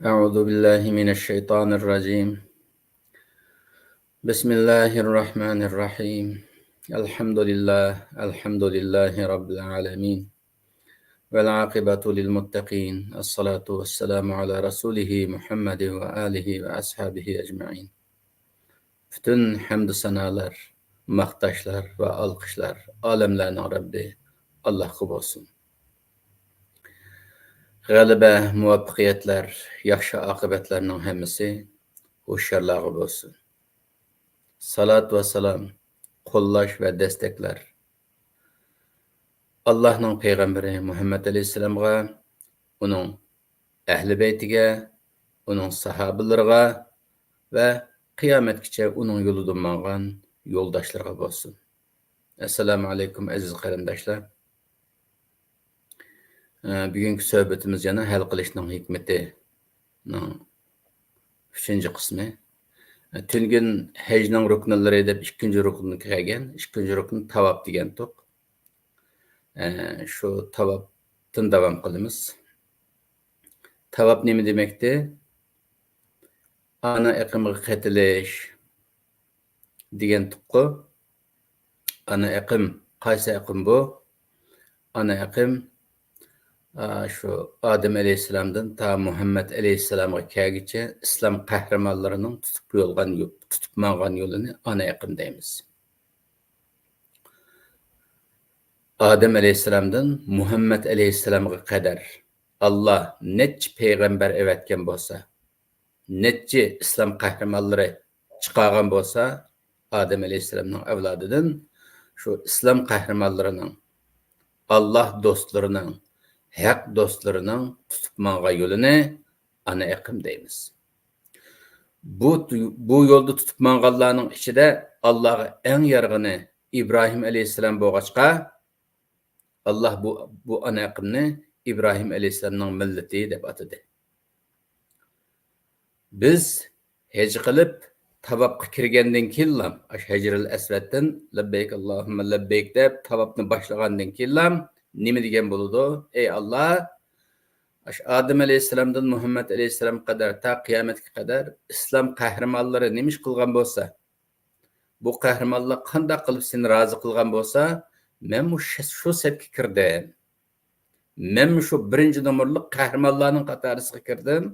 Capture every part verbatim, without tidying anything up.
أعوذ بالله من الشيطان الرجيم. بسم الله الرحمن الرحيم. الحمد لله، الحمد لله رب العالمين. والعاقبة للمتقين. الصلاة والسلام على رسوله محمد وآله وأصحابه أجمعين. پۈتۈن ھەمدۇ سانالار، ماختاشلار ۋە ئالقىشلار ئالەملەرنىڭ رەببى ئاللاھقا بولسۇن. غەلىبە، مۇۋەپپەقىيەتلەر، ياخشى ئاقىۋەتلەرنىڭ ھەممىسى ھوشيارلارغا بولسۇن. سالات ۋە سالام، قوللاش ۋە دەستەكلەر ئاللاھنىڭ پەيغەمبىرى مۇھەممەد ئەلەيھىسسالامغا، ئۇنىڭ ئەھلى بەيتىگە، ئۇنىڭ ساھابىلىرىغا ۋە قىيامەتكىچە ئۇنىڭ يولىدا ماڭغان يولداشلىرىغا بولسۇن. ئەسسالامۇ ئەلەيكۇم، ئەزىز قېرىنداشلار. ئە، بۈگۈنكى سۆھبىتىمىز يەنە ھەل قىلىشنىڭ ھېكمىتىنىڭ ئۈچىنچى قىسمى. ئە، تۈنۈگۈن ھەجنىڭ رۇكنلىرى دەپ ئىككىنچى رۇكنغا كەلگەن، ئىككىنچى رۇكن تاۋاپ دېگەنتۇق. ئە، شۇ تاۋاپتىن داۋام قىلىمىز. تاۋاپ نېمە دېمەكتى؟ ئانا ئېقىمغا قېتىلىش دېگەنتۇققۇ. ئانا ئېقىم، قايسى ئېقىم بۇ؟ ئانا ئېقىم، ئا، شۇ ئادەم ئەلەيھىسسالامدىن تا مۇھەممەد ئەلەيھىسسالامغا كەلگۈچە ئىسلام قەھرىمانلىرىنىڭ تۇتۇپ يولغان يو-، تۇتۇپ ماڭغان يولىنى ئانا ئېقىم دەيمىز. ئادەم ئەلەيھىسسالامدىن مۇھەممەد ئەلەيھىسسالامغا قەدەر ئاللا نەچچە پەيغەمبەر ئەۋەتكەن بولسا، نەچچە ئىسلام قەھرىمانلىرى چىقارغان بولسا، ئادەم ئەلەيھىسسالامنىڭ ئەۋلادىدىن شۇ ئىسلام قەھرىمانلىرىنىڭ، ئاللا دوستلىرىنىڭ، ھەق دوستلىرىنىڭ تۇتۇپ ماڭغان يولىنى ئانا ئېقىم دەيمىز. بۇ، بۇ يولدا تۇتۇپ ماڭغانلارنىڭ ئىچىدە ئاللاغا ئەڭ يارىغىنى ئىبراھىم ئەلەيھىسسالام بولغاچقا، ئاللا بۇ، بۇ ئانا ئېقىمنى ئىبراھىم ئەلەيھىسسالامنىڭ مىللىتى دەپ ئاتىدى. بىز ھەج قىلىپ، تاۋاپقا كىرگەندىن كېيىنلا، ئاشۇ ھەجرىل ئەسۋەدتىن لەببەيك ئاللاھۇممە لەببەيك دەپ تاۋاپنى باشلىغاندىن كېيىنلا نېمە دېگەن بولىدۇ؟ ئەي ئاللا، ئاشۇ ئادەم ئەلەيھىسسالامدىن مۇھەممەد ئەلەيھىسسالامغا قەدەر، تا قىيامەتكە قەدەر ئىسلام قەھرىمانلىرى نېمە ئىش قىلغان بولسا، بۇ قەھرىمانلار قانداق قىلىپ سېنى رازى قىلغان بولسا، مەنمۇ شۇ، شۇ سەپكە كىردىم. مەنمۇ شۇ بىرىنچى نومۇرلۇق قەھرىمانلارنىڭ قاتارىسىغا كىردىم.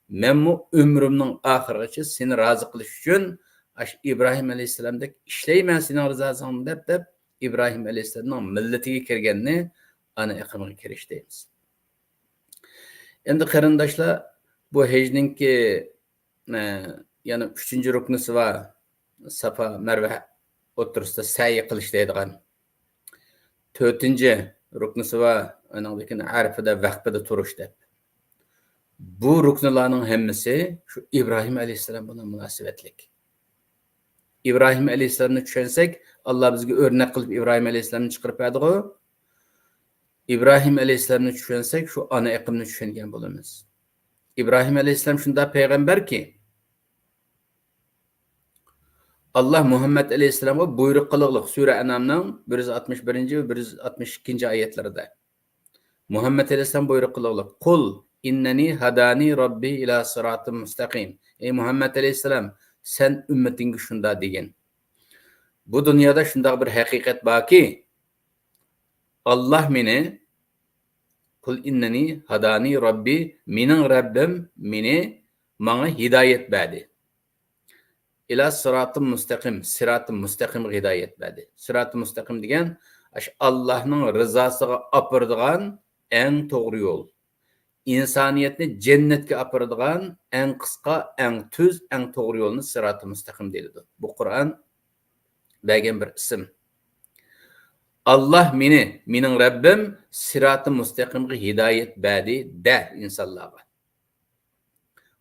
مەنمۇ ئۆمرۈمنىڭ ئاخىرىغىچە سېنى رازى قىلىش ئۈچۈن ئاشۇ ئىبراھىم ئەلەيھىسسالامدەك ئىشلەيمەن سېنىڭ رىزاسىڭنى دەپ، دەپ ئىبراھىم ئەلەيھىسسالامنىڭ مىللىتىگە كىرگەننى ئانا ئېقىمغا كىرىش دەيمىز. ئەمدى قېرىنداشلار، بۇ ھەجنىڭكى، ئە، يەنە ئۈچىنچى رۇكنىسى بار، سافا مەرۋە ئوتتۇرىسىدا سەي قىلىش دەيدىغان. تۆتىنچى رۇكنىسى بار، ئانىڭدىن كېيىن ئەرەپىدە ۋەقپىدە تۇرۇش دەپ. بۇ رۇكنىلارنىڭ ھەممىسى شۇ ئىبراھىم ئەلەيھىسسالام بىلەن مۇناسىۋەتلىك. ئىبراھىم ئەلەيھىسسالامنى چۈشەنسەك، ئاللا بىزگە ئۆرنەك قىلىپ ئىبراھىم ئەلەيھىسسالامنى چىقىرىپ بەردىغۇ. ئىبراھىم ئەلەيھىسسالامنى چۈشەنسەك، شۇ ئانا ئېقىمنى چۈشەنگەن بولىمىز. ئىبراھىم ئەلەيھىسسالام شۇنداق پەيغەمبەركى، ئاللا مۇھەممەد ئەلەيھىسسالامغا بۇيرۇق قىلغۇلۇق، سۈرە ئەنئامنىڭ بىر يۈز ئاتمىش بىرىنچى ۋە بىر يۈز ئاتمىش ئىككىنچى ئايەتلىرىدە. مۇھەممەد ئەلەيھىسسالام بۇيرۇق قىلغۇلۇق، قۇل ئىننەنى ھادانى رەببى ئىلا سىراتىم مۇستەقىم. ئەي مۇھەممەد ئەلەيھىسسالام، سەن ئۈممىتىڭگە شۇنداق دېگىن. بۇ دۇنيادا شۇنداق بىر ھەقىقەت باركى، ئاللا مېنى، قۇل ئىننەنى ھادانى رەببى، مېنىڭ رەببىم مېنى، ماڭا ھىدايەت بەردى. ئىلا سىراتىم مۇستەقىم، سىراتىم مۇستەقىمغا ھىدايەت بەردى. سىراتىم مۇستەقىم دېگەن، ئاشۇ ئاللانىڭ رىزاسىغا ئاپىرىدىغان ئەڭ توغرا يول. ئىنسانىيەتنى جەننەتكە ئاپىرىدىغان ئەڭ قىسقا، ئەڭ تۈز، ئەڭ توغرا يولنى سىراتىم مۇستەقىم دېيىلىدۇ. بۇ قۇرئان بەرگەن بىر ئىسىم. ئاللا مېنى، مېنىڭ رەببىم سىراتىم مۇستەقىمغا ھىدايەت بەردى دە ئىنسانلارغا.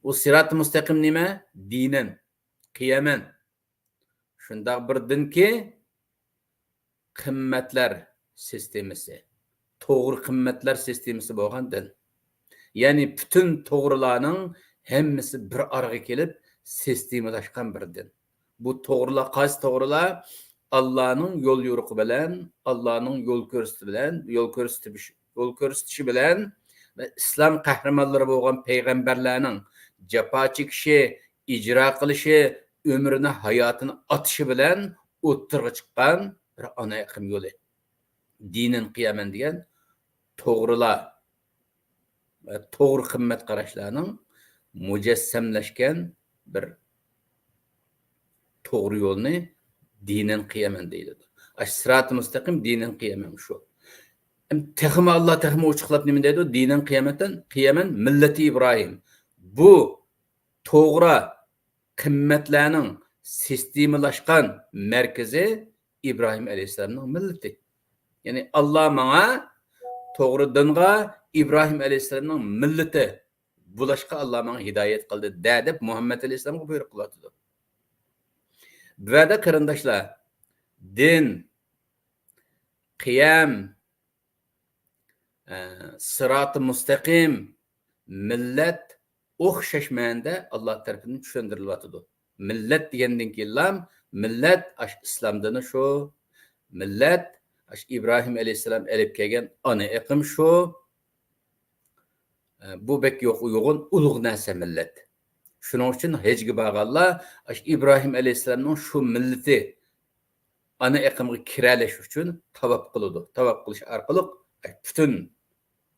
ئۇ سىراتى مۇستەقىم نېمە؟ دىنەن، قىيەمەن. شۇنداق بىر دىنكى، قىممەتلەر سىستېمىسى، توغرا قىممەتلەر سىستېمىسى بولغان دىن. يەنى پۈتۈن توغرىلارنىڭ ھەممىسى بىر ئارىغا كېلىپ سىستېمىلاشقان بىر دىن. بۇ توغرىلار قايسى توغرىلار؟ ئاللانىڭ يول يورۇقى بىلەن، ئاللانىڭ يول كۆرسىتى بىلەن، يول كۆرسىتىش، يول كۆرسىتىشى بىلەن ۋە ئىسلام قەھرىمانلىرى بولغان پەيغەمبەرلەرنىڭ جاپا چېكىشى، ئىجرا قىلىشى، ئۆمرىنى، ھاياتىنى ئاتىشى بىلەن ئوتتۇرىغا چىققان بىر ئانا ئېقىم يولى. دىنىن قىيامەن دېگەن توغرىلار ۋە توغرا قىممەت قاراشلارنىڭ مۇجەسسەملەشكەن بىر توغرا يولنى دىنەن قىيەمەن دەيدۇ. ئاشۇ سىراتى مۇستەقىم دىنەن قىيەمەن شۇ. ئەم، تېخىمۇ ئاللا تېخىمۇ ئوچۇقلاپ نېمە دەيدۇ؟ دىنەن قىيەمەن، قىيەمەن مىللىتى ئىبراھىم. بۇ توغرا قىممەتلەرنىڭ سىستېمىلاشقان مەركىزى ئىبراھىم ئەلەيھىسسالامنىڭ مىللىتى. يەنى ئاللا ماڭا توغرا دىنغا ئىبراھىم ئەلەيھىسسالامنىڭ مىللىتى بولۇشقا ئاللا ماڭا ھىدايەت قىلدى دە دەپ مۇھەممەد ئەلەيھىسسالامغا بۇيرۇق قىلىۋاتىدۇ. بۇ يەردە قېرىنداشلار، دىن، قىيەم، ئە، سىراتى مۇستەقىم، مىللەت ئوخشاش مەنىدە ئاللا تەرىپىدىن چۈشەندۈرۈلۈۋاتىدۇ. مىللەت دېگەندىن كېيىنلا، مىللەت ئاشۇ ئىسلام دىنى شۇ. مىللەت ئاشۇ ئىبراھىم ئەلەيھىسسالام ئېلىپ كەلگەن ئانا ئېقىم شۇ. ئە، بۇ بەك يوق-، يوغان ئۇلۇغ نەرسە مىللەت. شۇنىڭ ئۈچۈن ھەجگە بارغانلار ئاشۇ ئىبراھىم ئەلەيھىسسالامنىڭ شۇ مىللىتى ئانا ئېقىمغا كىرەلەش ئۈچۈن تاۋاپ قىلىدۇ. تاۋاپ قىلىش ئارقىلىق پۈتۈن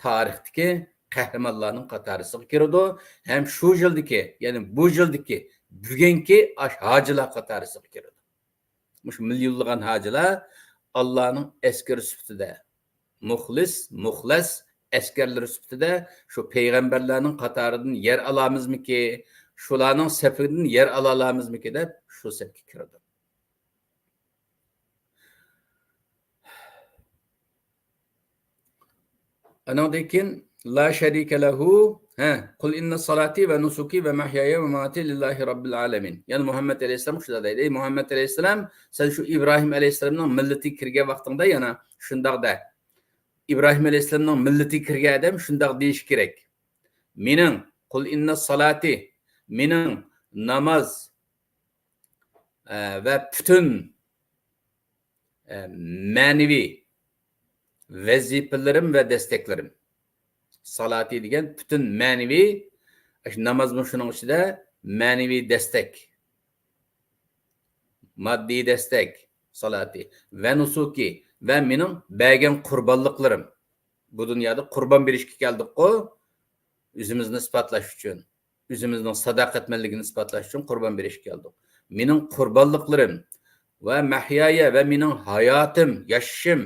تارىختىكى قەھرىمانلارنىڭ قاتارىسىغا كىرىدۇ. ھەم شۇ يىلدىكى، يەنى بۇ يىلدىكى، بۈگۈنكى ئاش-، ھاجىلار قاتارىسىغا كىرىدۇ. مۇشۇ مىليونلىغان ھاجىلار ئاللانىڭ ئەسكىرى سۈپىتىدە، مۇخلىس، مۇخلەس ئەسكەرلىرى سۈپىتىدە شۇ پەيغەمبەرلەرنىڭ قاتارىدىن يەر ئالامىزمىكى، شۇلارنىڭ سېپىدىن يەر ئالالامىزمىكى دەپ شۇ سەپكە كىرىدۇ. ئانىڭدىن كېيىن، لا شريك له، ھە، قل إن صلاتي ونسكي ومحياي ومماتي لله رب العالمين. يەنى مۇھەممەد ئەلەيھىسسالام شۇنداق دەيدۇ: ئەي مۇھەممەد ئەلەيھىسسالام، سەن شۇ ئىبراھىم ئەلەيھىسسالامنىڭ مىللىتىگە كىرگەن ۋاقتىڭدا يەنە شۇنداق دە. ئىبراھىم ئەلەيھىسسالامنىڭ مىللىتىگە كىرگەن ئادەم شۇنداق دېيىشى كېرەك. مېنىڭ، قل إن صلاتي، مېنىڭ ناماز، ئە، ۋە پۈتۈن، ئە، مەنىۋى ۋەزىپىلىرىم ۋە دەستەكلىرىم. سالاتى دېگەن پۈتۈن مەنىۋى، ئاشۇ نامازمۇ شۇنىڭ ئىچىدە مەنىۋى دەستەك، ماددىي دەستەك، سالاتى ۋە نۇسۇكى ۋە مېنىڭ بەرگەن قۇربانلىقلىرىم. بۇ دۇنيادا قۇربان بېرىشكە كەلدۇققۇ، ئۆزىمىزنى ئىسپاتلاش ئۈچۈن. ئۆزىمىزنىڭ ساداقەتمەنلىكىنى ئىسپاتلاش ئۈچۈن قۇربان بېرىشكە كەلدۇق. مېنىڭ قۇربانلىقلىرىم ۋە مەھيايە ۋە مېنىڭ ھاياتىم، ياشىشىم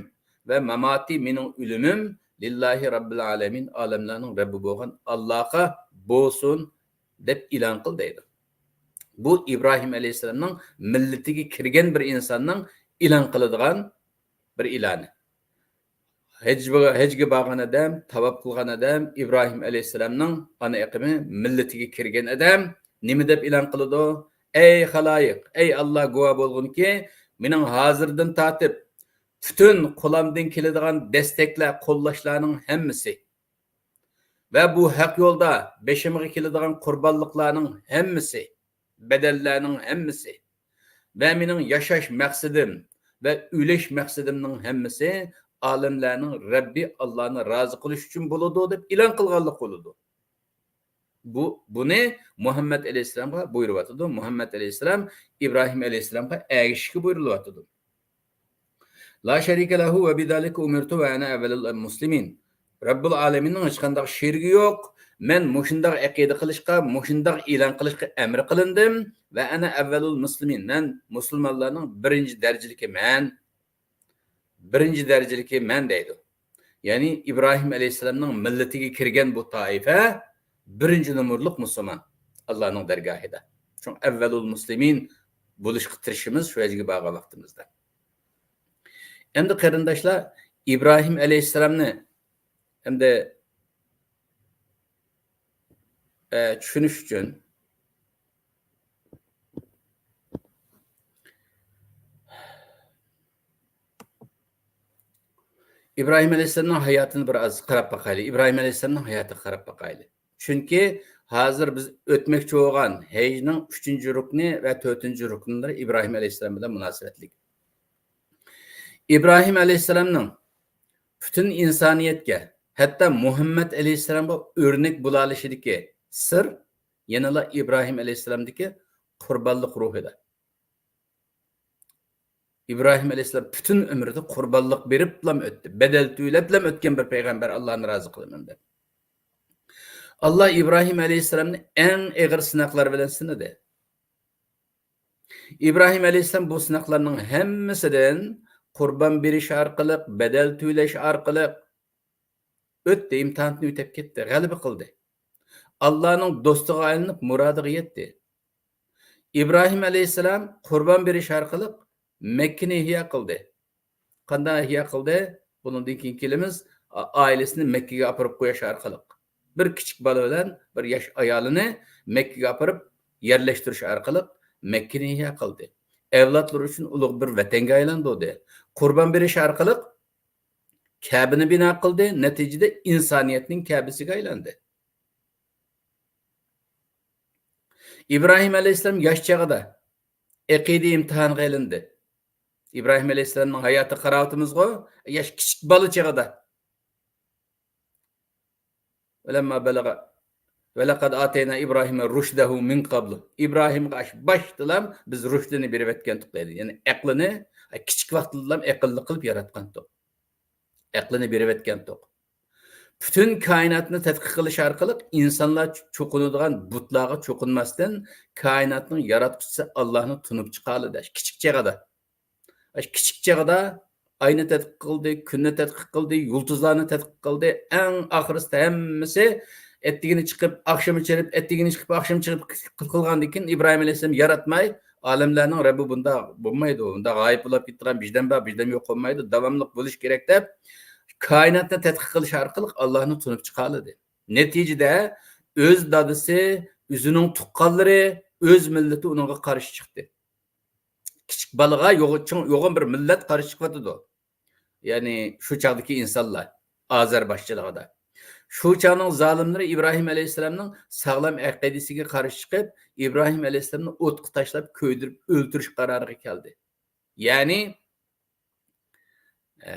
ۋە ماماتى، مېنىڭ ئۆلۈمۈم لىللاھى رەببىل ئالەمىن، ئالەملەرنىڭ رەببى بولغان ئاللاغا بولسۇن دەپ ئېلان قىل دەيدۇ. بۇ ئىبراھىم ئەلەيھىسسالامنىڭ مىللىتىگە كىرگەن بىر ئىنساننىڭ ئېلان قىلىدىغان بىر ئېلانى. ھەج، ھەجگە بارغان ئادەم، تاۋاپ قىلغان ئادەم، ئىبراھىم ئەلەيھىسسالامنىڭ ئانا ئېقىمى مىللىتىگە كىرگەن ئادەم نېمە دەپ ئېلان قىلىدۇ؟ ئەي خالايىق، ئەي ئاللا، گۇۋاھ بولغىنكى، مېنىڭ ھازىردىن تارتىپ پۈتۈن قولۇمدىن كېلىدىغان دەستەكلەر، قوللاشلارنىڭ ھەممىسى ۋە بۇ ھەق يولدا بېشىمغا كېلىدىغان قۇربانلىقلارنىڭ ھەممىسى، بەدەللەرنىڭ ھەممىسى ۋە مېنىڭ ياشاش مەقسىتىم ۋە ئۆلۈش مەقسىتىمنىڭ ھەممىسى ئالەملەرنىڭ رەببى ئاللانى رازى قىلىش ئۈچۈن بولىدۇ دەپ ئېلان قىلغانلىق بولىدۇ. بۇ، بۇنى مۇھەممەد ئەلەيھىسسالامغا بۇيرۇۋاتىدۇ. مۇھەممەد ئەلەيھىسسالام ئىبراھىم ئەلەيھىسسالامغا ئەگىشىشكە بۇيرۇلۇۋاتىدۇ. لا شريك له وبذلك أمرت وأنا أول المسلمين. رەببۇل ئالەمىننىڭ ھېچقانداق شېرىكى يوق. مەن مۇشۇنداق ئەقىدە قىلىشقا، مۇشۇنداق ئېلان قىلىشقا ئەمر قىلىندىم. ۋە ئەنە ئەۋۋەلۇل مۇسلىمىن. مەن مۇسۇلمانلارنىڭ بىرىنچى دەرىجىلىكى مەن. بىرىنچى دەرىجىلىكى مەن دەيدۇ. يەنى ئىبراھىم ئەلەيھىسسالامنىڭ مىللىتىگە كىرگەن بۇ تائىپە بىرىنچى نومۇرلۇق مۇسۇلمان ئاللانىڭ دەرگاھىدا. شۇڭا ئەۋۋەلۇل مۇسلىمىن بولۇشقا تىرىشىمىز شۇ يەرگە بارغان ۋاقتىمىزدا. ئەمدى قېرىنداشلار، ئىبراھىم ئەلەيھىسسالامنى ئەمدى، ئە، چۈشىنىش ئۈچۈن ئىبراھىم ئەلەيھىسسالامنىڭ ھاياتىنى بىر ئاز قاراپ باقايلى. ئىبراھىم ئەلەيھىسسالامنىڭ ھاياتىغا قاراپ باقايلى. چۈنكى ھازىر بىز ئۆتمەكچى بولغان ھەجنىڭ ئۈچىنچى رۇكنى ۋە تۆتىنچى رۇكنلىرى ئىبراھىم ئەلەيھىسسالام بىلەن مۇناسىۋەتلىك. ئىبراھىم ئەلەيھىسسالامنىڭ پۈتۈن ئىنسانىيەتكە، ھەتتا مۇھەممەد ئەلەيھىسسالامغا ئۆرنەك بولالىشىدىكى سىر يەنىلا ئىبراھىم ئەلەيھىسسالامدىكى قۇربانلىق روھىدا. ئىبراھىم ئەلەيھىسسالام پۈتۈن ئۆمرىدە قۇربانلىق بېرىپلام ئۆتتى، بەدەل تۆلەپلام ئۆتكەن بىر پەيغەمبەر، ئاللانى رازى قىلىمەن دەپ. ئاللا ئىبراھىم ئەلەيھىسسالامنى ئەڭ ئېغىر سىناقلار بىلەن سىنىدى. ئىبراھىم ئەلەيھىسسالام بۇ سىناقلارنىڭ ھەممىسىدىن قۇربان بېرىش ئارقىلىق، بەدەل تۆلەش ئارقىلىق ئۆتتى، ئىمتىھاننى ئۆتەپ كەتتى، غەلىبە قىلدى. ئاللانىڭ دوستىغا ئايلىنىپ، مۇرادىغا يەتتى. ئىبراھىم ئەلەيھىسسالام قۇربان بېرىش ئارقىلىق مەككىنى ئىھيا قىلدى. قانداق ئىھيا قىلدى؟ بۇنىڭدىن كېيىن كېلىمىز. ئا-، ئائىلىسىنى مەككىگە ئاپىرىپ قويۇش ئارقىلىق، بىر كىچىك بالا بىلەن بىر ياش ئايالىنى مەككىگە ئاپىرىپ يەرلەشتۈرۈش ئارقىلىق مەككىنى ئىھيا قىلدى. ئەۋلادلىرى ئۈچۈن ئۇلۇغ بىر ۋەتەنگە ئايلاندۇردى. قۇربان بېرىش ئارقىلىق كەبىنى بىنا قىلدى، نەتىجىدە ئىنسانىيەتنىڭ كەبىسىگە ئايلاندى. ئىبراھىم ئەلەيھىسسالام ياش چېغىدا ئەقىدە ئىمتىھانغا ئېلىندى. ئىبراھىم ئەلەيھىسسالامنىڭ ھاياتى قاراۋىتىمىزغۇ، ياش كىچىك بالا چېغىدا. ولەمما بەلەغە، ۋەلەقەد ئاتەينا ئىبراھىمە رۇشدەھۇ مىن قەبلۇ. ئىبراھىمغا ئاشۇ باشتىلام بىز رۇشدىنى بېرىۋەتكەنتۇق دەيدۇ. يەنى ئەقلىنى، كىچىك ۋاقتىدىلام ئەقىللىق قىلىپ ياراتقانتۇق. ئەقلىنى بېرىۋەتكەنتۇق. پۈتۈن كائىناتنى تەتقىق قىلىش ئارقىلىق ئىنسانلار چوقۇنىدىغان بۇتلارغا چوقۇنماستىن، كائىناتنىڭ ياراتقۇچىسى ئاللانى تونۇپ چىقالىدى. كىچىك چېغىدا. كىچىك چېغىدا ئاينى تەتقىق قىلدى، كۈننى تەتقىق قىلدى، يۇلتۇزلارنى تەتقىق قىلدى. ئەڭ ئاخىرسىدا ھەممىسى ئەتىگىنى چىقىپ، ئاخشىمى چىقىپ، ئەتىگىنى چىقىپ، ئاخشىمى چىقىپ قىلغاندىن كېيىن، ئىبراھىم ئەلەيھىسسالام ياراتماي، ئالەملەرنىڭ رەببى بۇنداق بولمايدۇ، بۇنداق غايىب بولۇپ كېتىدىغان بىردەم بار، بىردەم يوق بولمايدۇ، داۋاملىق بولۇش كېرەك دەپ، كائىناتنى تەتقىق قىلىش ئارقىلىق ئاللانى تونۇپ چىقالىدى. نەتىجىدە ئۆز دادىسى، ئۆزىنىڭ تۇغقانلىرى، ئۆز مىللىتى ئۇنىڭغا قارشى چىقتى. كىچىك بالىغا يوغ-، چوڭ، يوغان بىر مىللەت قارشى چىقىۋاتىدۇ. يەنى شۇ چاغدىكى ئىنسانلار ئازەر باشچىلىقىدا. شۇ چاغنىڭ زالىملىرى ئىبراھىم ئەلەيھىسسالامنىڭ ساغلام ئەقىدىسىگە قارشى چىقىپ، ئىبراھىم ئەلەيھىسسالامنى ئوتقا تاشلاپ كۆيدۈرۈپ ئۆلتۈرۈش قارارىغا كەلدى. يەنى، ئە،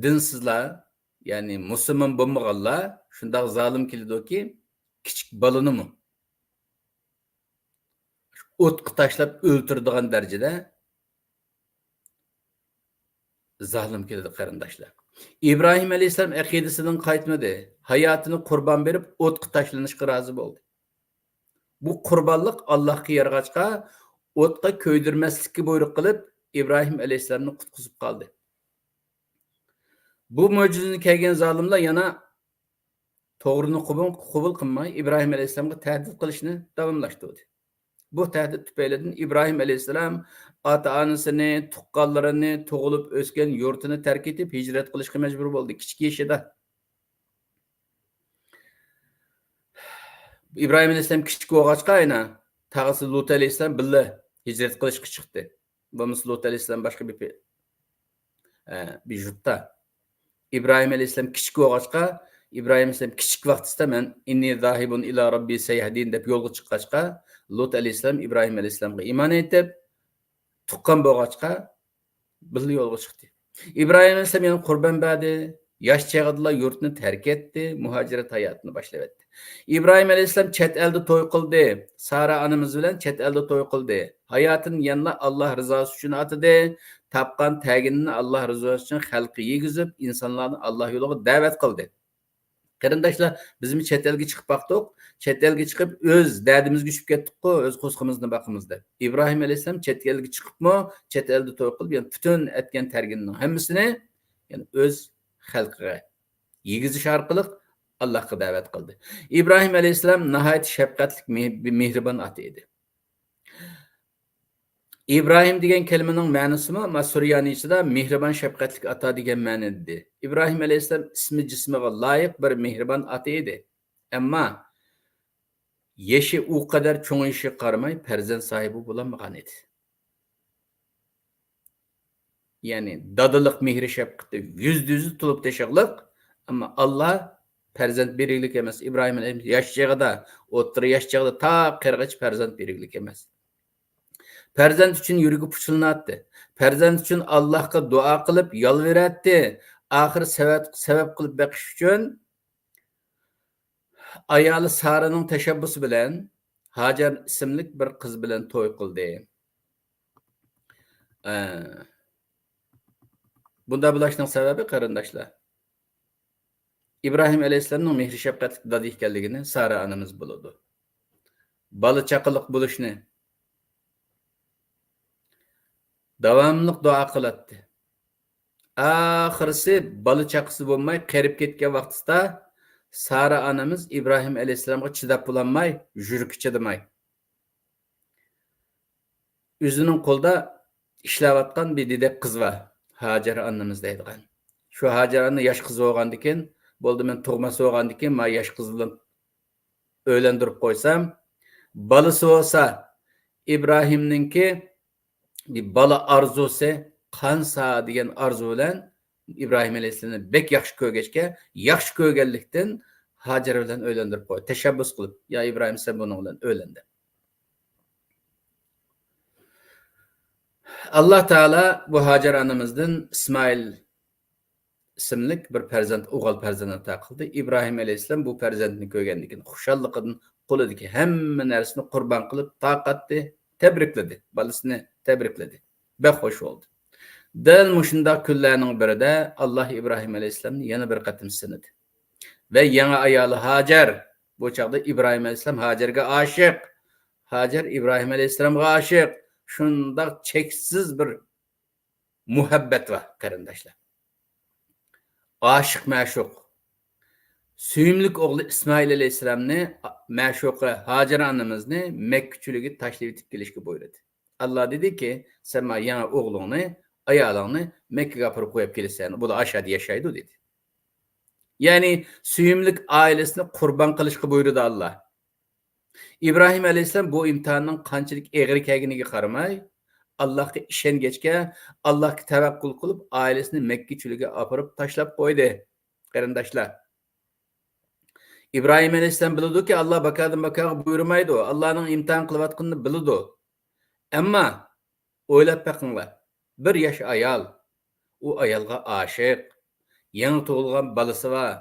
دىنسىزلار، يەنى مۇسۇلمان بولمىغانلار شۇنداق زالىم كېلىدۇكى، كىچىك بالىنىمۇ ئوتقا تاشلاپ ئۆلتۈرىدىغان دەرىجىدە زالىم كېلىدۇ، قېرىنداشلار. ئىبراھىم ئەلەيھىسسالام ئەقىدىسىدىن قايتمىدى. ھاياتىنى قۇربان بېرىپ، ئوتقا تاشلىنىشقا رازى بولدى. بۇ قۇربانلىق ئاللاھقا يارىغاچقا، ئوتقا كۆيدۈرمەسلىككە بۇيرۇق قىلىپ، ئىبراھىم ئەلەيھىسسالامنى قۇتقۇزۇپ قالدى. بۇ مۆجىزىنى كەلگەن زالىملار يەنە توغرىنى قوبۇل، قوبۇل قىلماي، ئىبراھىم ئەلەيھىسسالامغا تەھدىت قىلىشنى داۋاملاشتۇردى. بۇ تەھدىت تۈپەيلىدىن ئىبراھىم ئەلەيھىسسالام ئاتا-ئانىسىنى، تۇغقانلىرىنى، تۇغۇلۇپ ئۆسكەن يۇرتىنى تەرك ئېتىپ، ھىجرەت قىلىشقا مەجبۇر بولدى كىچىك يېشىدا. ئىبراھىم ئەلەيھىسسالام كىچىك بولغاچقا، يەنە تاغىسى لۇت ئەلەيھىسسالام بىللە ھىجرەت قىلىشقا چىقتى. بولمىسا لۇت ئەلەيھىسسالام باشقا بىر پې-، ئە، بىر يۇرتتا. ئىبراھىم ئەلەيھىسسالام كىچىك بولغاچقا، ئىبراھىم ئەلەيھىسسالام كىچىك ۋاقتىسىدا مەن «ئىننى زاھىبۇن ئىلا رەببى سەيەھدىن» دەپ يولغا چىققاچقا، لۇت ئەلەيھىسسالام ئىبراھىم ئەلەيھىسسالامغا ئىمان ئېيتىپ، تۇغقان بولغاچقا، بىللە يولغا چىقتى. ئىبراھىم ئەلەيھىسسالام يەنە قۇربان بەردى. ياش چېغىدىلا يۇرتنى تەرك ئەتتى، مۇھاجىرەت ھاياتىنى باشلىۋەتتى. ئىبراھىم ئەلەيھىسسالام چەت ئەلدە توي قىلدى. سارا ئانىمىز بىلەن چەت ئەلدە توي قىلدى. ھاياتىنى يەنىلا ئاللا رىزاسى ئۈچۈن ئاتىدى. تاپقان تەگىنىنى ئاللا رىزاسى ئۈچۈن خەلققە يېگۈزۈپ، ئىنسانلارنى ئاللا يولىغا دەۋەت قىلدى. قېرىنداشلار، بىزمۇ چەت ئەلگە چىقىپ باقتۇق. چەت ئەلگە چىقىپ ئۆز دەردىمىزگە چۈشۈپ كەتتۇققۇ، ئۆز قورسىقىمىزنى باقىمىز دەپ. ئىبراھىم ئەلەيھىسسالام چەت ئەلگە چىقىپمۇ، چەت ئەلدە توي قىلىپ، يەنى پۈتۈن ئەتكەن تەرگىنىنىڭ ھەممىسىنى، يەنى ئۆز خەلقىگە يېگۈزۈش ئارقىلىق ئاللاھقا دەۋەت قىلدى. ئىبراھىم ئەلەيھىسسالام ناھايىتى شەپقەتلىك، مېھ-، مېھرىبان ئاتا ئىدى. ئىبراھىم دېگەن كەلىمىنىڭ مەنىسىمۇ، ما، سۈريانىيچىدا مېھرىبان، شەپقەتلىك ئاتا دېگەن مەنىدە. ئىبراھىم ئەلەيھىسسالام ئىسمى جىسمىغا لايىق بىر مېھرىبان ئاتا ئىدى. ئەمما يېشى ئۇ قەدەر چوڭىيىشىگە قارىماي، پەرزەنت ساھىبى بولالمىغان ئىدى. يەنى دادىلىق مېھرى شەپقىتى يۈزدە يۈز تولۇپ تېشىغلىق، ئەمما ئاللا پەرزەنت بېرگۈلۈك ئەمەس. ئىبراھىم ئەلەيھىسسالام ياش چېغىدا، ئوتتۇرا ياش چېغىدا تا قېرىغىچە پەرزەنت بېرگۈلۈك ئەمەس. پەرزەنت ئۈچۈن يۈرىكى پۇچىلىناتتى. پەرزەنت ئۈچۈن ئاللاھقا دۇئا قىلىپ يالۋۇراتتى. ئاخىرى سەۋەب، سەۋەب قىلىپ بېقىش ئۈچۈن ئايالى سارىنىڭ تەشەببۇسى بىلەن ھاجەر ئىسىملىك بىر قىز بىلەن توي قىلدى. ئە، بۇنداق بولۇشنىڭ سەۋەبى، قېرىنداشلار، ئىبراھىم ئەلەيھىسسالامنىڭ مېھرى شەپقەتلىك دادا ئىكەنلىكىنى سارا ئانىمىز بىلىدۇ. بالا چاقىلىق بولۇشنى داۋاملىق دۇئا قىلاتتى. ئاخىرسى بالا چاقىسى بولماي قېرىپ كەتكەن ۋاقتىدا سارا ئانىمىز ئىبراھىم ئەلەيھىسسالامغا چىداپ بولالماي، يۈرىكى چىدىماي، ئۆزىنىڭ قولىدا ئىشلەۋاتقان بىر دېدەك قىز بار، ھاجەر ئانىمىز دەيدىغان. شۇ ھاجەر ئانا ياش قىز بولغاندىكىن، بولدى، مەن تۇغماس بولغاندىكىن، ما ياش قىز بىلەن ئۆيلەندۈرۈپ قويسام، بالىسى بولسا ئىبراھىمنىڭكى بالا ئارزۇسى قانسا دېگەن ئارزۇ بىلەن ئىبراھىم ئەلەيھىسسالامنى بەك ياخشى كۆرگەچكە، ياخشى كۆرگەنلىكتىن ھاجەر بىلەن ئۆيلەندۈرۈپ قويدى. تەشەببۇس قىلىپ، يا ئىبراھىم، سەن بۇنىڭ بىلەن ئۆيلەن دەپ. ئاللا تائالا بۇ ھاجەر ئانىمىزدىن ئىسمائىل ئىسىملىك بىر پەرزەنت، ئوغۇل پەرزەنت ئاتا قىلدى. ئىبراھىم ئەلەيھىسسالام بۇ پەرزەنتنى كۆرگەندىن كېيىن خۇشاللىقىدىن قولىدىكى ھەممە نەرسىنى قۇربان قىلىپ تارقاتتى، تەبرىكلىدى، بالىسىنى تەبرىكلىدى. بەك خوش بولدى. دەل مۇشۇنداق كۈنلەرنىڭ بىرىدە ئاللا ئىبراھىم ئەلەيھىسسالامنى يەنە بىر قېتىم سىنىدى. ۋە يېڭى ئايالى ھاجەر، بۇ چاغدا ئىبراھىم ئەلەيھىسسالام ھاجەرگە ئاشىق، ھاجەر ئىبراھىم ئەلەيھىسسالامغا ئاشىق. شۇنداق چەكسىز بىر مۇھەببەت بار، قېرىنداشلار. ئاشىق مەشۇق. سۆيۈملۈك ئوغلى ئىسمائىل ئەلەيھىسسالامنى، مەشۇقى ھاجەر ئانىمىزنى مەككە چۆلىگە تاشلىۋېتىپ كېلىشكە بۇيرۇدى. ئاللا دېدىكى، سەن مانا يېڭى ئوغلۇڭنى، ئايالىڭنى مەككىگە ئاپىرىپ قويۇپ كېلىسەن، بۇلار ئاشۇ يەردە ياشايدۇ، دېدى. يەنى سۆيۈملۈك ئائىلىسىنى قۇربان قىلىشقا بۇيرۇدى ئاللا. ئىبراھىم ئەلەيھىسسالام بۇ ئىمتىھاننىڭ قانچىلىك ئېغىر ئىكەنلىكىگە قارىماي، ئاللاھقا ئىشەنگەچكە، ئاللاھقا تەۋەككۈل قىلىپ، ئائىلىسىنى مەككە چۆلىگە ئاپىرىپ تاشلاپ قويدى. قېرىنداشلار، ئىبراھىم ئەلەيھىسسالام بىلىدۇكى، ئاللا باكادىن باكاغا بۇيرۇمايدۇ، ئاللانىڭ ئىمتىھان قىلىۋاتقىنىنى بىلىدۇ. ئەمما ئويلاپ بېقىڭلار، بىر ياش ئايال، ئۇ ئايالغا ئاشىق، يېڭى تۇغۇلغان بالىسى بار،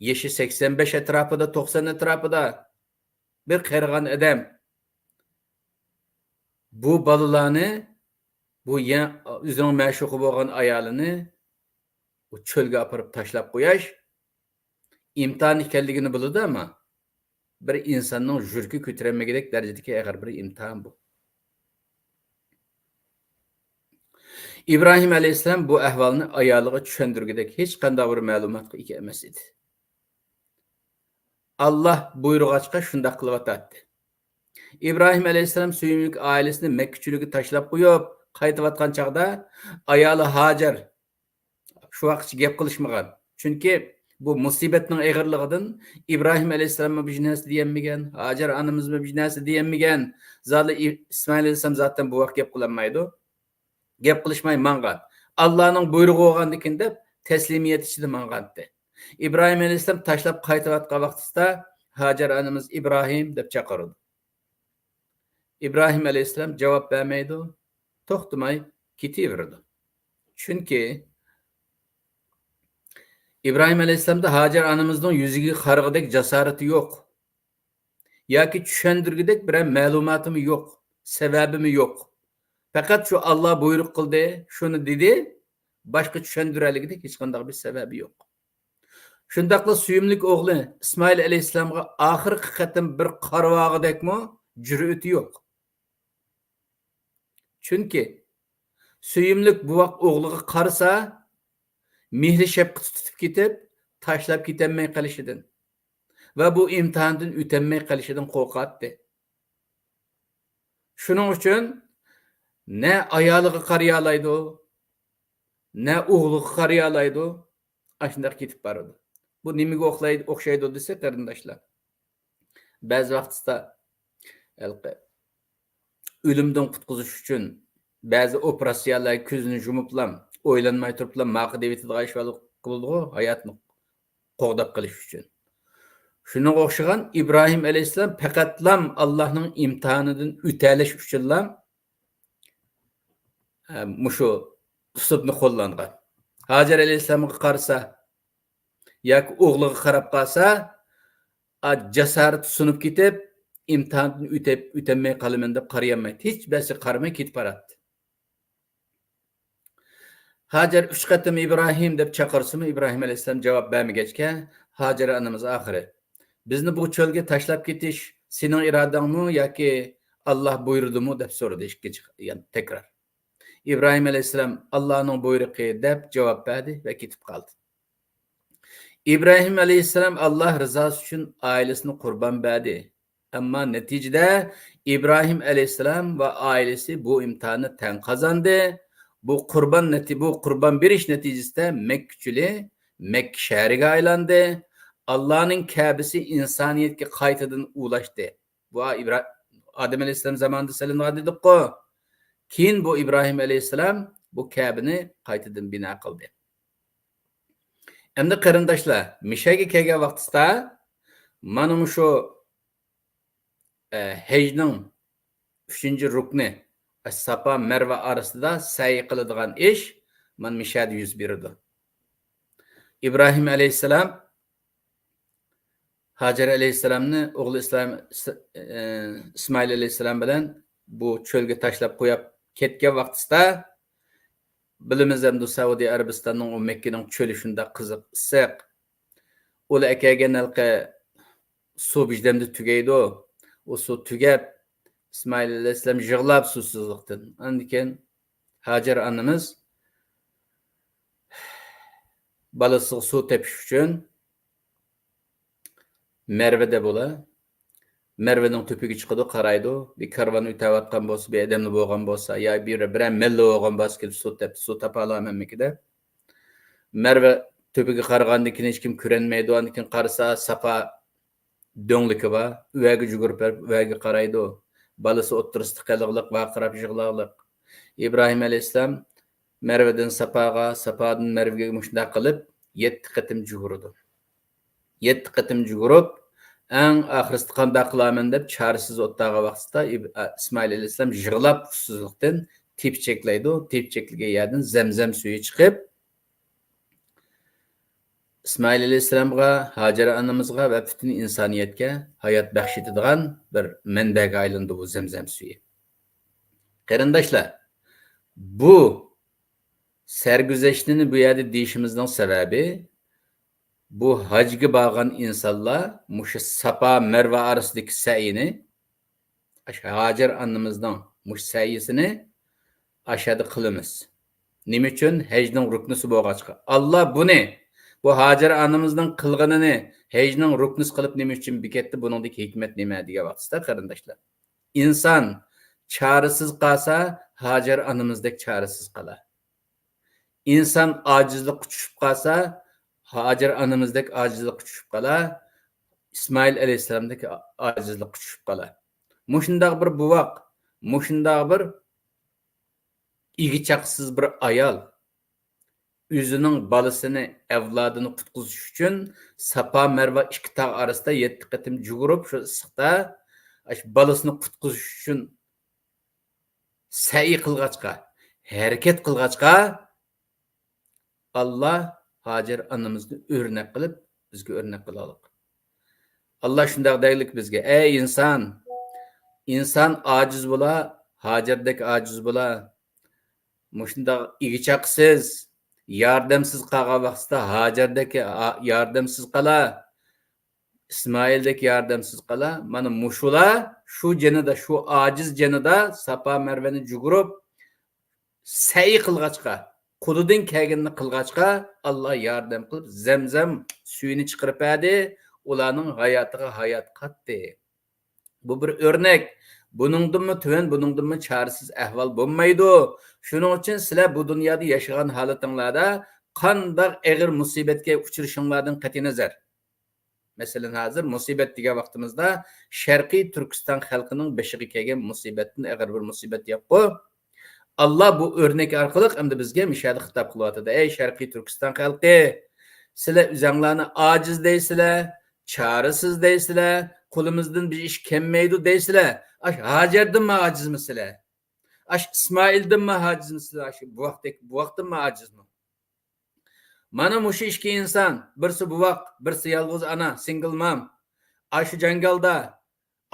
يېشى سەكسەن بەش ئەتراپىدا، توقسان ئەتراپىدا، بىر قېرىغان ئادەم. بۇ بالىلارنى، بۇ يە-، ئۆزىنىڭ مەشۇقى بولغان ئايالىنى ئۇ چۆلگە ئاپىرىپ تاشلاپ قويۇش ئىمتىھان ئىكەنلىكىنى بىلىدۇ، ئەمما بىر ئىنساننىڭ يۈرىكى كۆتۈرەلمىگۈدەك دەرىجىدىكى ئېغىر بىر ئىمتىھان بۇ. ئىبراھىم ئەلەيھىسسالام بۇ ئەھۋالنى ئايالىغا چۈشەندۈرگۈدەك ھېچقانداق بىر مەلۇماتقا ئىگە ئەمەس ئىدى. ئاللا بۇيرۇغاچقا شۇنداق قىلىۋاتاتتى. ئىبراھىم ئەلەيھىسسالام سۆيۈملۈك ئائىلىسىنى مەككە چۆلىگە تاشلاپ قويۇپ قايتىۋاتقان چاغدا ئايالى ھاجەر شۇ ۋاقىتقىچە گەپ قىلىشمىغان. چۈنكى بۇ مۇسىبەتنىڭ ئېغىرلىقىدىن ئىبراھىم ئەلەيھىسسالاممۇ بىر نەرسە دېيەلمىگەن، ھاجەر ئانىمىزمۇ بىر نەرسە دېيەلمىگەن. زادى ئى-، ئىسمائىل ئەلەيھىسسالام زاتەن بۇ ۋاقىت گەپ قىلالمايدۇ. گەپ قىلىشماي ماڭغان. ئاللانىڭ بۇيرۇقى بولغاندىكىن دەپ تەسلىمىيەت ئىچىدە ماڭغانتى. ئىبراھىم ئەلەيھىسسالام تاشلاپ قايتىۋاتقان ۋاقتىسىدا ھاجەر ئانىمىز ئىبراھىم دەپ چاقىرىدۇ. ئىبراھىم ئەلەيھىسسالام جاۋاب بەرمەيدۇ، توختىماي كېتىۋېرىدۇ. چۈنكى ئىبراھىم ئەلەيھىسسالامدا ھاجەر ئانىمىزنىڭ يۈزىگە قارىغۇدەك جاسارىتى يوق. ياكى چۈشەندۈرگۈدەك بىرەر مەلۇماتىمۇ يوق، سەۋەبىمۇ يوق. پەقەت شۇ ئاللا بۇيرۇق قىلدى، شۇنى دېدى، باشقا چۈشەندۈرەلىگۈدەك ھېچقانداق بىر سەۋەبى يوق. شۇنداقلا سۆيۈملۈك ئوغلى ئىسمائىل ئەلەيھىسسالامغا ئاخىرقى قېتىم بىر قارىۋالغۇدەكمۇ جۈرئىتى يوق. چۈنكى سۆيۈملۈك بوۋاق ئوغلىغا قارىسا، مېھرى شەپقىتى تۇتۇپ كېتىپ، تاشلاپ كېتەلمەي قېلىشىدىن ۋە بۇ ئىمتىھاندىن ئۆتەلمەي قېلىشىدىن قورقاتتى. شۇنىڭ ئۈچۈن نە ئايالىغا قارىيالايدۇ، نە ئوغلىغا قارىيالايدۇ، ئاشۇنداق كېتىپ بارىدۇ. بۇ نېمىگە ئوخلايدۇ، ئوخشايدۇ دېسە، قېرىنداشلار، بەزى ۋاقىتتا ھېلىقى ئۆلۈمدىن قۇتقۇزۇش ئۈچۈن بەزى ئوپېراتسىيەلەر كۆزىنى يۇمۇپلا، ئويلانماي تۇرۇپلا ماقا دەۋېتىدىغان ئىش بولىدىغۇ، ھاياتنى قوغداپ قېلىش ئۈچۈن. شۇنىڭغا ئوخشىغان ئىبراھىم ئەلەيھىسسالام پەقەتلام ئاللانىڭ ئىمتىھانىدىن ئۆتەلەش ئۈچۈنلا، ئە، مۇشۇ ئۇسلۇبنى قوللانغان. ھاجەر ئەلەيھىسسالامغا قارىسا ياكى ئوغلىغا قاراپ قالسا، ئا، جاسارىتى سۇنۇپ كېتىپ، ئىمتىھاندىن ئۆتەپ، ئۆتەلمەي قالىمەن دەپ قارىيالمايتتى. ھېچ بىرسىگە قارىماي كېتىپ باراتتى. ھاجەر ئۈچ قېتىم «ئىبراھىم» دەپ چاقىرسىمۇ، ئىبراھىم ئەلەيھىسسالام جاۋاب بەرمىگەچكە، ھاجەر ئانىمىز ئاخىرى، «بىزنى بۇ چۆلگە تاشلاپ كېتىش سېنىڭ ئىرادەڭمۇ ياكى ئاللا بۇيرۇدىمۇ؟» دەپ سورىدى ئىككىنچى، يەنە تەكرار. ئىبراھىم ئەلەيھىسسالام، «ئاللانىڭ بۇيرۇقى» دەپ جاۋاب بەردى ۋە كېتىپ قالدى. ئىبراھىم ئەلەيھىسسالام ئاللا رىزاسى ئۈچۈن ئائىلىسىنى قۇربان بەردى. ئەمما نەتىجىدە ئىبراھىم ئەلەيھىسسالام ۋە ئائىلىسى بۇ ئىمتىھاننى تەڭ قازاندى. بۇ قۇربان نەتى-، بۇ قۇربان بېرىش نەتىجىسىدە مەككىچىلى مەككە شەھىرىگە ئايلاندى. ئاللانىڭ كەبىسى ئىنسانىيەتكە قايتىدىن ئۇلاشتى. بۇ ئىبرا-، ئادەم ئەلەيھىسسالام زامانىدا سېلىنغان ئىدىغۇ. كېيىن بۇ ئىبراھىم ئەلەيھىسسالام بۇ كەبىنى قايتىدىن بىنا قىلدى. ئەمدى قېرىنداشلار، مىشەگە كەلگەن ۋاقتىسىدا مانا مۇشۇ، ئە، ھەجنىڭ ئۈچىنچى رۇكنى، ساپا مەرۋە ئارىسىدا سەي قىلىدىغان ئىش مانا مىشەدە يۈز بېرىدۇ. ئىبراھىم ئەلەيھىسسالام ھاجەر ئەلەيھىسسالامنى ئوغلى ئىسلام-، ئىس-، ئە، ئىسمائىل ئەلەيھىسسالام بىلەن بۇ چۆلگە تاشلاپ قويۇپ كەتكەن ۋاقتىسىدا، بىلىمىز ئەمدى سەئۇدى ئەرەبىستاننىڭ ئۇ مەككىنىڭ چۆلى شۇنداق قىزىق ئىسسىق. ئۇلار ئەكەلگەن ھېلىقى سۇ بىردەمدە تۈگەيدۇ. ئۇ سۇ تۈگەپ، ئىسمائىل ئەلەيھىسسالام يىغلاپ سۇسىزلىقتىن. ئاندىن كېيىن ھاجەر ئانىمىز بالىسىغا سۇ تېپىش ئۈچۈن مەرۋىدە بولا. مەرۋىنىڭ تۆپىگە چىقىدۇ، قارايدۇ. بىر كارۋان ئۆتەۋاتقان بولسا، بىر ئادەملا بولغان بولسا، يا بىر، بىرەر مەللا بولغان بولسا، كېلىپ سۇ تېپىپ، سۇ تاپالامەنمىكىن دەپ. مەرۋە تۆپىگە قارىغاندىن كېيىن ھېچكىم كۆرەلمەيدۇ. ئاندىن كېيىن قارىسا، ساپا دۆڭلۈكى بار. ئۇ يەرگە يۈگۈرۈپ بېرىپ، ئۇ يەرگە قارايدۇ. بالىسى ئوتتۇرىسىدا قېلىغلىق، ۋارقىراپ يىغلاغلىق. ئىبراھىم ئەلەيھىسسالام مەرۋىدىن ساپاغا، ساپادىن مەرۋىگە مۇشۇنداق قىلىپ يەتتە قېتىم يۈگۈرىدۇ. يەتتە قېتىم يۈگۈرۈپ، ئەڭ ئاخىرسىدا قانداق قىلارمەن دەپ چارىسىز ئولتۇرغان ۋاقتىدا ئىب-، ئە، ئىسمائىل ئەلەيھىسسالام يىغلاپ ئۇسسۇزلۇقتىن تېپچەكلەيدۇ. تېپچەكلىگەن يەردىن زەمزەم سۈيى چىقىپ، ئىسمائىل ئەلەيھىسسالامغا، ھاجەر ئانىمىزغا ۋە پۈتۈن ئىنسانىيەتكە ھايات بەخش ئېتىدىغان بىر مەنبەگە ئايلىنىدۇ بۇ زەمزەم سۈيى. قېرىنداشلار، بۇ سەرگۈزەشتىنى بۇ يەردە دېيىشىمىزنىڭ سەۋەبى، بۇ ھەجگە بارغان ئىنسانلار مۇشۇ ساپا مەرۋە ئارىسىدىكى سەئينى، ئاشۇ ھاجەر ئانىمىزنىڭ مۇشۇ سەئيىسىنى ئاشۇ يەردە قىلىمىز. نېمە ئۈچۈن؟ ھەجنىڭ رۇكنىسى بولغاچقا. ئاللا بۇنى، بۇ ھاجەر ئانىمىزنىڭ قىلغىنىنى ھەجنىڭ رۇكنىسى قىلىپ نېمە ئۈچۈن بېكەتتى؟ بۇنىڭدىكى ھېكمەت نېمە دېگەن ۋاقتىسىدا، قېرىنداشلار، ئىنسان چارىسىز قالسا، ھاجەر ئانىمىزدەك چارىسىز قالار. ئىنسان ئاجىزلىققا چۈشۈپ قالسا، ھاجەر ئانىمىزدەك ئاجىزلىققا چۈشۈپ قالار، ئىسمائىل ئەلەيھىسسالامدەك ئاجىزلىققا چۈشۈپ قالار. مۇشۇنداق بىر بوۋاق، مۇشۇنداق بىر ئىگە-چاقىسىز بىر ئايال ئۆزىنىڭ بالىسىنى، ئەۋلادىنى قۇتقۇزۇش ئۈچۈن ساپا مەرۋا ئىككى تاغ ئارىسىدا يەتتە قېتىم جۇگۇرۇپ، شۇ ئىسسىقتا، ئاشۇ بالىسىنى قۇتقۇزۇش ئۈچۈن سەئي قىلغاچقا، ھەرىكەت قىلغاچقا، ئاللا ھاجەر ئانىمىزنى ئۆرنەك قىلىپ، بىزگە ئۆرنەك قىلالاق. ئاللا شۇنداق دەيلىك بىزگە: «ئەي ئىنسان، ئىنسان ئاجىز بولا، ھاجەردەك ئاجىز بولا. مۇشۇنداق ئىگە-چاقىسىز، ياردەمسىز قالغان ۋاقتىدا ھاجەردەك ياردەمسىز قالا، ئىسمائىلدەك ياردەمسىز قالا. مانا مۇشۇلا شۇ جېنىدا، شۇ ئاجىز جېنىدا ساپا مەرۋەنى جۇگۇرۇپ، سەئي قىلغاچقا، قولىدىن كەلگىنىنى قىلغاچقا، ئاللا ياردەم قىلىپ، زەمزەم سۈيىنى چىقىرىپ بەردى، ئۇلارنىڭ ھاياتىغا ھايات قاتتى.» بۇ بىر ئۆرنەك. بۇنىڭدىنمۇ تۆۋەن، بۇنىڭدىنمۇ چارىسىز ئەھۋال بولمايدۇ. شۇنىڭ ئۈچۈن سىلەر بۇ دۇنيادا ياشىغان ھالىتىڭلاردا قانداق ئېغىر مۇسىبەتكە ئۇچرىشىڭلاردىن قەتئىينەزەر. مەسىلەن، ھازىر مۇسىبەت دېگەن ۋاقتىمىزدا شەرقىي تۈركىستان خەلقىنىڭ بېشىغا كەلگەن مۇسىبەتتىن ئېغىر بىر مۇسىبەت يوققۇ. ئاللا بۇ ئۆرنەك ئارقىلىق ئەمدى بىزگە مۇشۇ يەردە خىتاب قىلىۋاتىدۇ. ئەي شەرقىي تۈركىستان خەلقى، سىلەر ئۆزەڭلارنى ئاجىز دەيسىلەر، چارىسىز دەيسىلەر، قولىمىزدىن بىر ئىش كەلمەيدۇ دەيسىلەر. ئاش ھاجەردىنمۇ ئاجىزمۇ سىلەر؟ ئاش ئىسمائىلدىنمۇ ئاجىزمۇ سىلەر؟ ئاش بوۋاقتەك، بوۋاقتىنمۇ ئاجىزمۇ؟ مانا مۇشۇ ئىككى ئىنسان، بىرسى بوۋاق، بىرسى يالغۇز ئانا، سىنگىل مام، ئاشۇ جاڭگالدا،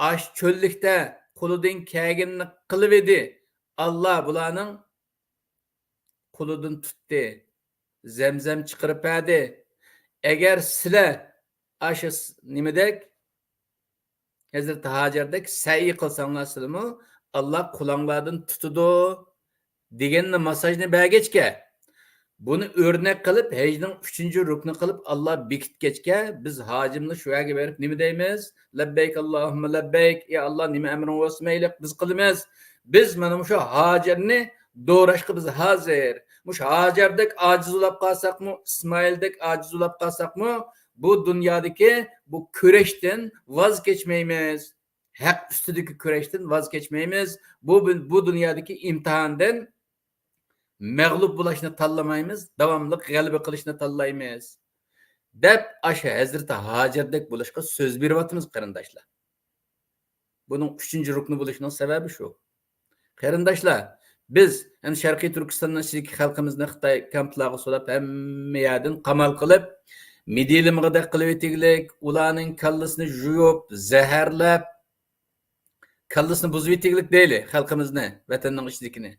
ئاشۇ چۆللۈكتە قولىدىن كەلگىنىنى قىلىۋىدى. ئاللا بۇلارنىڭ قولىدىن تۇتتى، زەمزەم چىقىرىپ بەردى. ئەگەر سىلەر ئاشۇ س-، نېمىدەك، ھەزرىتى ھاجەردەك سەئي قىلساڭلار سىلىمۇ، ئاللا قۇلاڭلاردىن تۇتىدۇ، دېگەننى ماساژنى بەرگەچكە، بۇنى ئۆرنەك قىلىپ، ھەجنىڭ ئۈچىنچى رۇكنى قىلىپ، ئاللا بېكىتكەچكە، بىز ھاجىمنى شۇ يەرگە بېرىپ نېمە دەيمىز؟ لەببەيك ئاللاھۇممە لەببەيك، ئى ئاللا، نېمە ئەمرىڭ بولسا مەيلى، بىز قىلىمىز. بىز مانا مۇشۇ ھاجەرنى دوراشقا بىز ھازىر. مۇشۇ ھاجەردەك ئاجىز بولاپ قالساقمۇ، ئىسمائىلدەك ئاجىز بولاپ قالساقمۇ، بۇ دۇنيادىكى بۇ كۈرەشتىن ۋاز كەچمەيمىز. ھەق ئۈستىدىكى كۈرەشتىن ۋاز كەچمەيمىز. بۇ، بۇ دۇنيادىكى ئىمتىھاندىن مەغلۇپ بولۇشنى تاللىمايمىز، داۋاملىق غەلىبە قىلىشنى تاللايمىز، دەپ ئاشۇ ھەزرىتى ھاجەردەك بولۇشقا سۆز بېرىۋاتىمىز، قېرىنداشلار. بۇنىڭ ئۈچىنچى رۇكنى بولۇشىنىڭ سەۋەبى شۇ. قېرىنداشلار، بىز ھەم شەرقىي تۈركىستاننىڭ ئىچىدىكى خەلقىمىزنى خىتاي كامپلارغا سولاپ، ھەممە يەردىن قامال قىلىپ، مىدىلىمغىدەك قىلىۋېتىگلىك، ئۇلارنىڭ كاللىسىنى يۇيۇپ، زەھەرلەپ، كاللىسىنى بۇزۇۋېتىگلىك دەيلى خەلقىمىزنى، ۋەتەننىڭ ئىچىدىكىنى.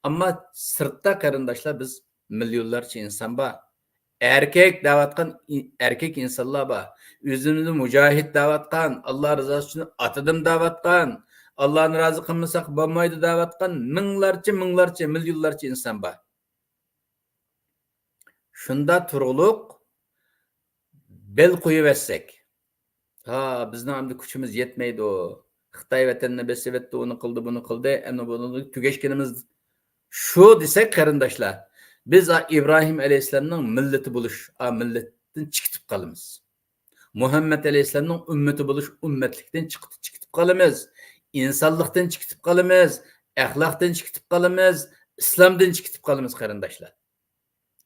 ئەمما سىرتتا، قېرىنداشلار، بىز مىليونلارچە ئىنسان بار. ئەركەك دەۋاتقان ئى-، ئەركەك ئىنسانلار بار. ئۆزىمىزنى مۇجاھىد دەۋاتقان، ئاللا رىزاسى ئۈچۈن ئاتىدىم دەۋاتقان، ئاللانى رازى قىلمىساق بولمايدۇ دەۋاتقان مىڭلارچە، مىڭلارچە، مىليونلارچە ئىنسان بار. شۇندا تۇرۇقلۇق بەل قويۇۋەتسەك، ھا، بىزنىڭ ئەمدى كۈچىمىز يەتمەيدۇ. خىتاي ۋەتەننى بېسىۋەتتى، ئۇنى قىلدى، بۇنى قىلدى، ئەمدى بۇنىڭدىن تۈگەشكىنىمىز شۇ دېسەك، قېرىنداشلار، بىز ئا-، ئىبراھىم ئەلەيھىسسالامنىڭ مىللىتى بولۇش، ئا، مىللەتتىن چىقىتىپ قالىمىز. مۇھەممەد ئەلەيھىسسالامنىڭ ئۈممىتى بولۇش ئۈممەتلىكتىن چىقىتىپ، چىقىتىپ قالىمىز. ئىنسانلىقتىن چىقىتىپ قالىمىز. ئەخلاقتىن چىقىتىپ قالىمىز. ئىسلامدىن چىقىتىپ قالىمىز، قېرىنداشلار.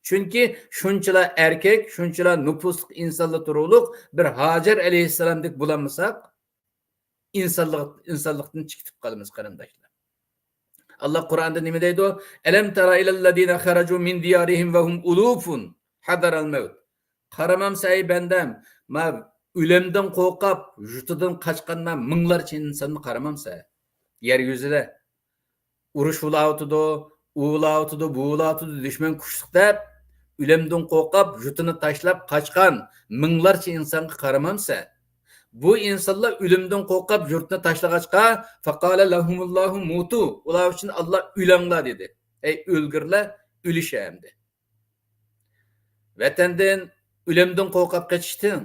چۈنكى شۇنچىلا ئەركەك، شۇنچىلا نوپۇزلۇق ئىنسانلار تۇرۇقلۇق بىر ھاجەر ئەلەيھىسسالامدەك بولالمىساق، ئىنسانلىق، ئىنسانلىقتىن چىقىپ قالىمىز، قېرىنداشلار. ئاللا قۇرئاندا نېمە دەيدۇ؟ «ئەلەم تەرە ئىلەللەزىنە خەرەجۇ مىن دىيارىھىم ۋە ھۇم ئۇلۇفۇن ھەزەرەل مەۋت.» قارىمامسەن، ئەي بەندەم، ما ئۆلۈمدىن قورقۇپ، يۇرتىدىن قاچقان ما مىڭلارچە ئىنساننى قارىمامسەن؟ يەر يۈزىدە ئۇرۇش بولاۋاتىدۇ، ئۇ بولاۋاتىدۇ، بۇ بولاۋاتىدۇ، دۈشمەن كۈچلۈك دەپ، ئۆلۈمدىن قورقۇپ، يۇرتىنى تاشلاپ قاچقان مىڭلارچە ئىنسانغا قارىمامسەن؟ بۇ ئىنسانلار ئۆلۈمدىن قورقۇپ، يۇرتنى تاشلىغاچقا، فقال لهمُ اللهُ مُوتُوا، ئۇلار ئۈچۈن ئاللا ئۆلەڭلار دېدى. ئەي ئۆلگۈرلەر، ئۆلۈشە ئەمدى. ۋەتەندىن، ئۆلۈمدىن قورقۇپ قېچىشتىن،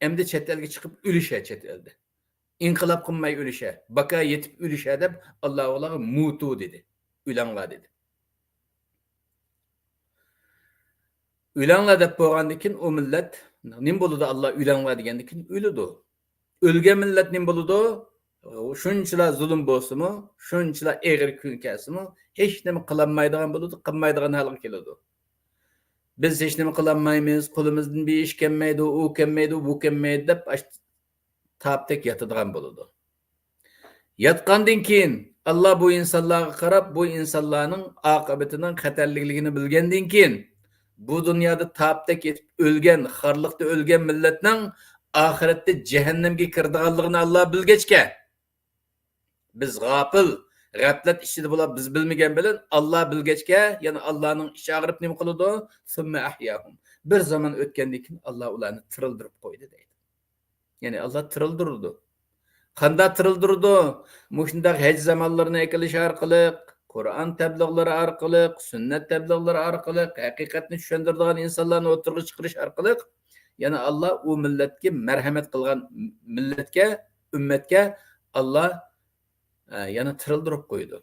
ئەمدى چەت ئەلگە چىقىپ ئۆلۈشە، چەت ئەلدە. ئىنقىلاب قىلماي ئۆلۈشە، باكا يېتىپ ئۆلۈشە دەپ، ئاللا ئۇلارغا مۇتۇ دېدى. ئۆلەڭلار دېدى. ئۆلەڭلار دەپ بولغاندىن كېيىن ئۇ مىللەت نېمە بولىدۇ؟ ئاللا ئۆلەڭلار دېگەندىن كېيىن ئۆلىدۇ. ئۆلگەن مىللەت نېمە بولىدۇ؟ شۇنچىلا زۇلۇم بولسىمۇ، شۇنچىلا ئېغىر كۈن كەلسىمۇ، ھېچ نېمە قىلالمايدىغان بولىدۇ، قىلمايدىغان ھالغا كېلىدۇ. بىز ھېچ نېمە قىلالمايمىز، قولىمىزدىن بىر ئىش كەلمەيدۇ، ئۇ كەلمەيدۇ، بۇ كەلمەيدۇ دەپ ئاش-، تاپتەك ياتىدىغان بولىدۇ. ياتقاندىن كېيىن، ئاللا بۇ ئىنسانلارغا قاراپ، بۇ ئىنسانلارنىڭ ئاقىۋىتىنىڭ خەتەرلىكلىكىنى بىلگەندىن كېيىن، بۇ دۇنيادا تاپتەك يېتىپ ئۆلگەن، خارلىقتا ئۆلگەن مىللەتنىڭ ئاخىرەتتە جەھەننەمگە كىرىدىغانلىقىنى ئاللا بىلگەچكە، بىز غاپىل، غەپلەت ئىچىدە بولاپ، بىز بىلمىگەن بىلەن ئاللا بىلگەچكە، يەنە ئاللانىڭ ئىچى ئاغرىپ نېمە قىلىدۇ؟ ثم أحياهم. بىر زامان ئۆتكەندىن كېيىن ئاللا ئۇلارنى تىرىلدۈرۈپ قويدى دەيدۇ. يەنى ئاللا تىرىلدۈرىدۇ. قانداق تىرىلدۈرىدۇ؟ مۇشۇنداق ھەج زامانلىرىنى ئەكېلىش ئارقىلىق، قۇرئان تەبلىغلىرى ئارقىلىق، سۈننەت تەبلىغلىرى ئارقىلىق، ھەقىقەتنى چۈشەندۈرىدىغان ئىنسانلارنى ئوتتۇرىغا چىقىرىش ئارقىلىق، يەنە ئاللا ئۇ مىللەتكە مەرھەمەت قىلغان مىللەتكە، ئۈممەتكە ئاللا، ئە، يەنە تىرىلدۈرۈپ قويىدۇ.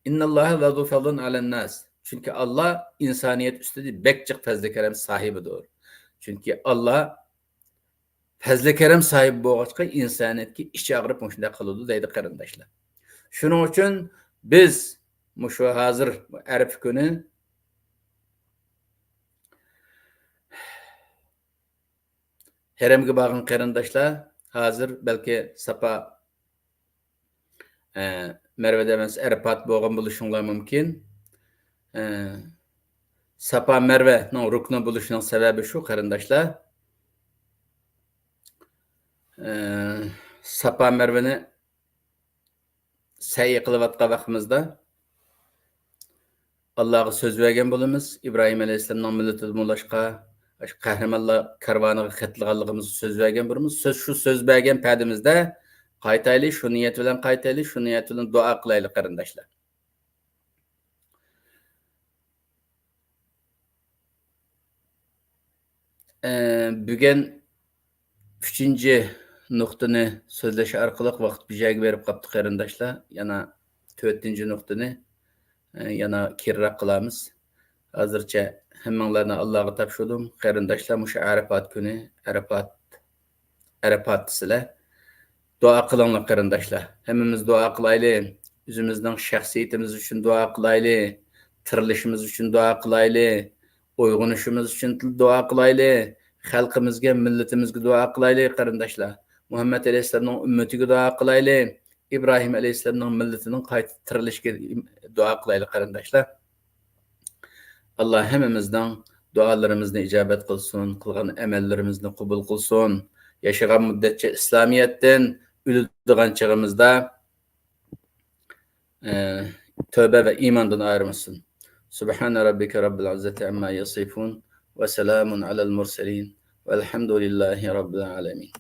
إن الله لذو فضل على الناس. چۈنكى ئاللا ئىنسانىيەت ئۈستىدە بەك جىق پەزلى كەرەم ساھىبىدۇر. چۈنكى ئاللا پەزلى كەرەم ساھىبى بولغاچقا، ئىنسانىيەتكە ئىچى ئاغرىپ مۇشۇنداق قىلىدۇ دەيدۇ قېرىنداشلار. شۇنىڭ ئۈچۈن بىز مۇشۇ ھازىر ئەرەپە كۈنى ھەرەمگە بارغان قېرىنداشلار ھازىر بەلكى ساپا، ئە، مەرۋەدە ئەمەس، ئەرپات بولغان بولۇشۇڭلار مۇمكىن. ئە، ساپا مەرۋەنىڭ رۇكنى بولۇشىنىڭ سەۋەبى شۇ، قېرىنداشلار. ئە، ساپا مەرۋىنى سەي قىلىۋاتقان ۋاقتىمىزدا ئاللاغا سۆز بەرگەن بولىمىز. ئىبراھىم ئەلەيھىسسالامنىڭ مىللىتىدىن بولۇشقا، قەھرىمانلار كارۋانىغا قېتىلغانلىقىمىزغا سۆز بەرگەن بولىمىز. سۆز، شۇ سۆز بەرگەن پەدىمىزدە قايتايلى، شۇ نىيەت بىلەن قايتايلى، شۇ نىيەت بىلەن دۇئا قىلايلى، قېرىنداشلار. ئە، بۈگۈن ئۈچىنچى نۇقتىنى سۆزلەش ئارقىلىق ۋاقىت بىر يەرگە بېرىپ قاپتۇ، قېرىنداشلار. يەنە تۆتىنچى نۇقتىنى، ئە، يەنە كېيىنرەك قىلارمىز. ھازىرچە ھەممىڭلارنى ئاللاغا تاپشۇردۇم. قېرىنداشلار، مۇشۇ ئەرەپات كۈنى، ئەرەپات، ئەرەپات سىلەر. دۇئا قىلىڭلار، قېرىنداشلار. ھەممىمىز دۇئا قىلايلى. ئۆزىمىزنىڭ شەخسىيىتىمىز ئۈچۈن دۇئا قىلايلى. تىرىلىشىمىز ئۈچۈن دۇئا قىلايلى. ئويغىنىشىمىز ئۈچۈن دۇئا قىلايلى. خەلقىمىزگە، مىللىتىمىزگە دۇئا قىلايلى، قېرىنداشلار. مۇھەممەد ئەلەيھىسسالامنىڭ ئۈممىتىگە دۇئا قىلايلى. ئىبراھىم ئەلەيھىسسالامنىڭ مىللىتىنىڭ قايتا تىرىلىشىگە دۇئا قىلايلى، قېرىنداشلار. ئاللا ھەممىمىزنىڭ دۇئالىرىمىزنى ئىجابەت قىلسۇن، قىلغان ئەمەللىرىمىزنى قوبۇل قىلسۇن. ياشىغان مۇددەتچە ئىسلامىيەتتىن، ئۆلىدىغان چېغىمىزدا، ئە، تۆبە ۋە ئىماندىن ئايرىمىسۇن. سبحان ربك رب العزة عما يصفون وسلام على المرسلين والحمد لله رب العالمين.